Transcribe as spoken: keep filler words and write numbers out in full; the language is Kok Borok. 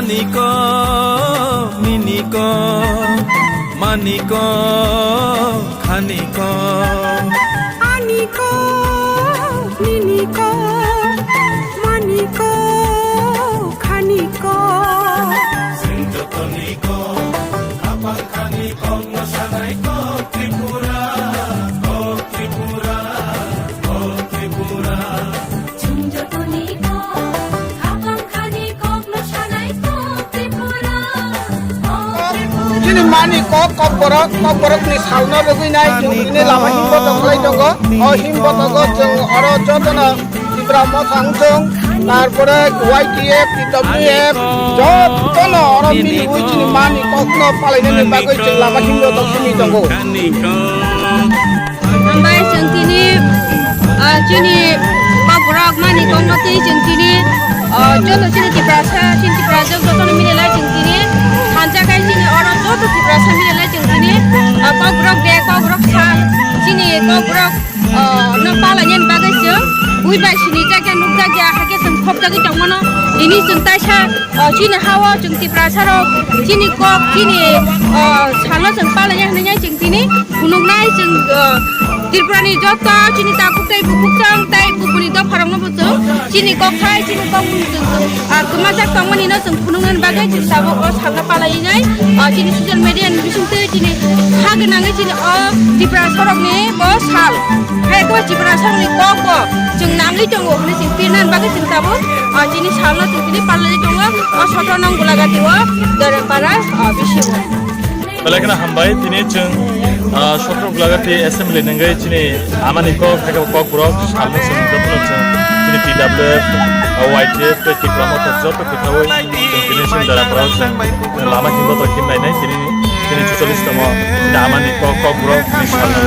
Niko, miniko, maniko, khaniko. Aniko, miniko, maniko, khaniko. Sing jotoniko, apang khaniko, no sanaiko, Tripura, oh Tripura, oh Tripura. Chwng jotoni kok, khapang khani kokno sanai kok Tripura, kok Tripura. Chini mani kok, kok borok, kok borokni salno rwgwi nai chwng tini lama himbotok khlai tongo. O himbotogo chwng oro jotono Tipra Motha wngthung, tarpore Y T F, T W F, jotono oro miliwi chini mani kokno palainani bagwi chwng lama himbotok simi tongo. Hambai chwng tini, ah, chini kokborok mani kokno twi chwng tini, ah, joto chini Tiprasa, chini Tiprajwk jotono mililai chwng tini, thansa khai chini oro joto Tiprasa mililai chwng tini, ah, kokborok de, kokborok sal, chini kokborok, ah, no palainani bagwi chwng buibai sini jakya nukjakya hakhe chwng khopjagwi tongmano. Tini chwng taisa, ah, chini hao chwng Tiprasa rok chini kok chini, ah, salno chwng palainai hwnwi chwng tini phunuknai chwng, ah, Tripurani joto chini takhuk tei bukhuk chwng tei kubuni dopharokno bo chwng chini kok hai chini kok bumung chwng, ah, kwmajak tongmani no chwng phunuknani bagwi chwng tabuk o salno palainai, ah, chini social media ni bisingtwi chini ha gwnangwi chini o Tiprasa rokni bo sal. Hai khe Tiprasa rokni kok bo chwng nangwi tongo hwnwi chwng pirnani bagwi chwng tabuk, ah, chini salno chwng tini palaiwi tongo o sotro nong Gulagati o Dorepara, ah, bisingo. Belai kheno hambai, tini chwng, ah, sotro Gulagati assembly nungwi chini amani kok, hai khe kokborok salno chwng jotono chwng chini T W F, ah, Y T F tei Tipra Motha joto kwthaui chwng tini chwng Dorepara o chwng lama himbotok himlainai tini, tini chuchollis tongmo amani kok, kokborok ni salno.